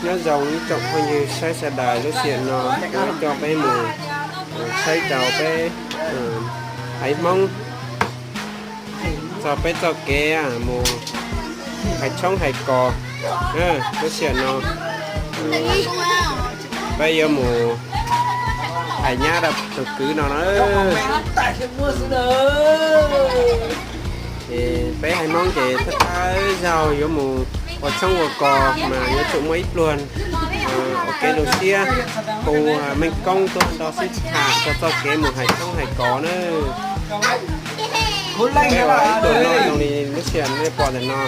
Nyob zoo ib tsoom phooj ywg saib sawv daws, lub sij hawm no kuv coj peb mus saib rau peb haiv Hmoob txog peb txoj kev mus hais tshoob hais kos. Lub sij hawm no peb yuav mus hais nyab rau tus kwv no na. Ces peb haiv Hmoob ces thawj thawj zaug yuav mus ua tshoob ua kos mas yuav tsum muaj ib pluag ua kev zoo siab, hu Meej Koob tuaj nrog sib tham txog txoj kev mus hais tshoob hais kos na. Peb ua ib tug no zoo li lub sij hawm nej pom ntawm no.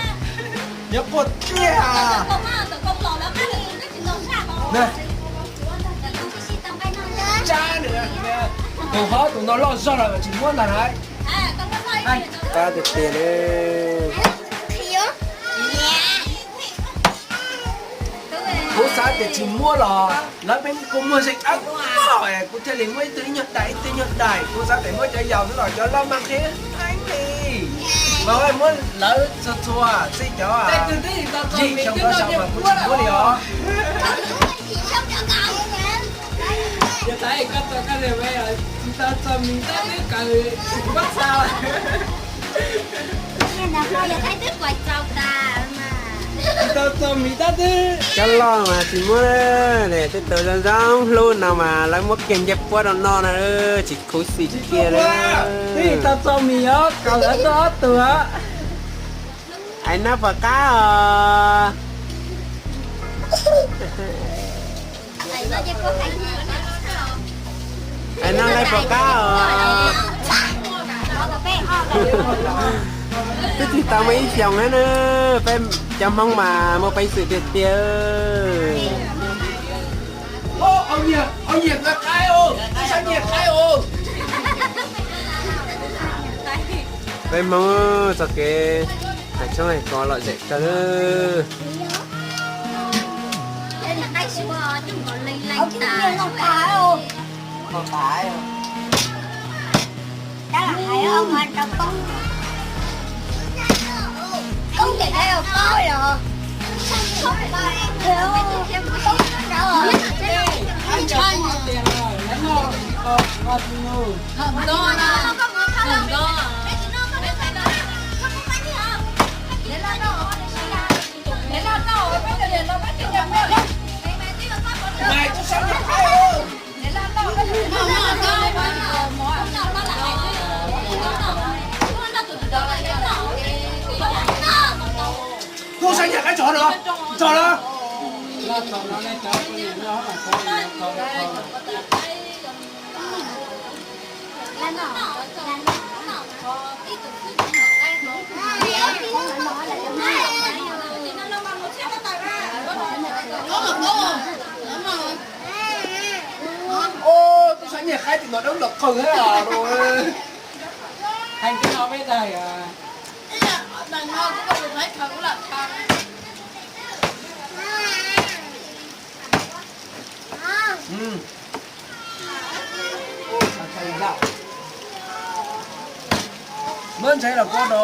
Tus hov tus no loj zog los tsis muab ntag na. Qab tiag tiag li. Kuv xav tias tsis muab los lawv peb kuj muag zeeg dawb paug, kuv thiaj li muab ib tug ib nyuag daim ib tug ib nyuag daim. Kuv xav tias muab cov yaus xwb los cov loj mas qhia heev li. Mas muab lawv txhua txhua xij cov yim xyoo rov sau mas kuv tsis muab li os. Cov loj mas tsis muab, tej tus zoo zoo hlub no mas lawv muab kiag ncej puab rau no na, tsis khuv xim kiag li. Tau txo mis os, kaus lawv tuaj ob tug. Hais no puas qab os? Hais no nqaij puas qab os? Twb tsis tau muaj ib xyoos na, peb cov Hmoob mas muaj peev xwm tiag tiag. Peb Hmoob txoj kev hais tshoob hais kos lom zem kawg. Kuv sab nyiam qaib tsov no, tsov no. Ub, tub sab nyiag qaib tim no dawb los qhwv thiab os. Muab ntshai los kua no.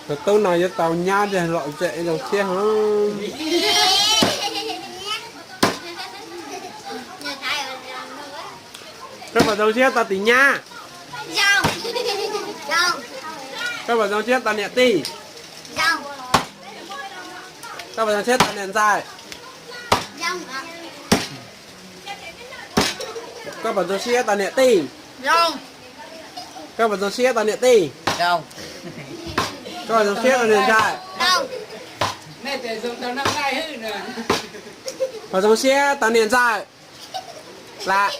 Tus tub no yuav tau nyab thiaj lom zem zoo siab hov. Koj puas zoo siab tau tus nyab? Koj puas zoo siab tau niam tij? Koj puas zoo siab tau niam ntxawm? Koj puas zoo siab tau niam tij? Koj puas zoo siab tau niam tij? Koj puas zoo siab tau niam ntxawm? Puas zoo siab tau niam ntxawm? Lam,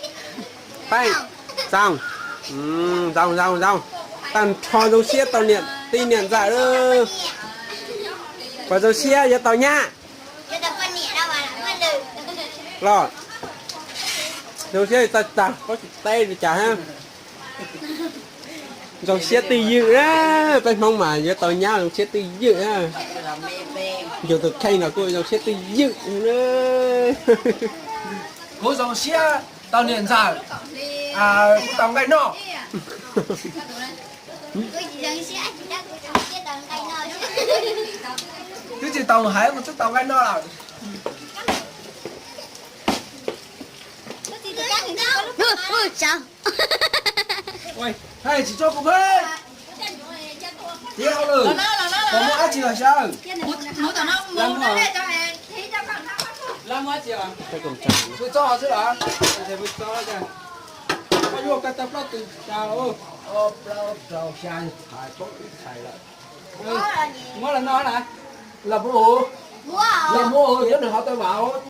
peej, zoo, zoo, zoo, zoo. Tag nrho zoo siab tau niam tij niam ntxawm. Puas zoo siab yuav tau nyab? Los, zoo siab tau tag, paub tsis teb li cas. Zoo siab twj ywm na, peb Hmoob mas yuav tau nyab zoo siab twj ywm na. Yus tus kheej los kuj zoo siab twj ywm na. Kuv zoo siab Tau niam ntxawm, kuv tau nqaij noj. Twb tsis tau hais mas twb tau nqaij noj lawm. Hais tsis tso kuv peb. Tiav hauj lwm, puas muaj dab tsi los xyaw? Pw txob xwb los? Pw txob, koj yuav koj tau plaub tug rau, plaub rau xya, hais plaub ib txhais lawm. Muab los no na. Los mus, los mus, yuav nws hov tau vam.